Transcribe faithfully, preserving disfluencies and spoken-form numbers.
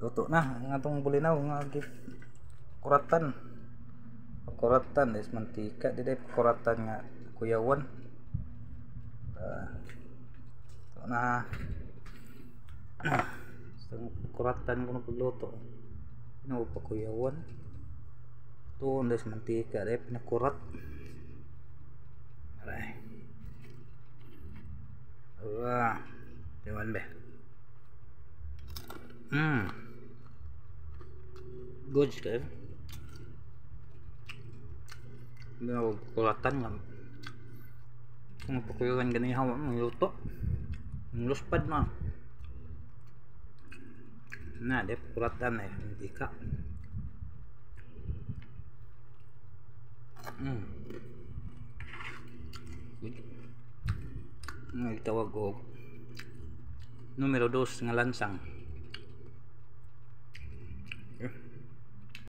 Luto na an aton bulinaw nga gi-, kuratan. Pakuratan, diri mantika, diri pakuratan nga kuyawan. Ah, luto na. Kuratan kuno pagluto. Ano, pakuyawan. Tuon, diri mantika, diri pinakurat. Aray. Wah. Timan ba? Hmm. Good kaayo. Hindi na kuratan nga. Kung pakuyawan ganiha, wa man luto. Luspad na. Na, diri pakuratan, eh. Mantika. Mm. Nga gitawag og numero dos nga lansang.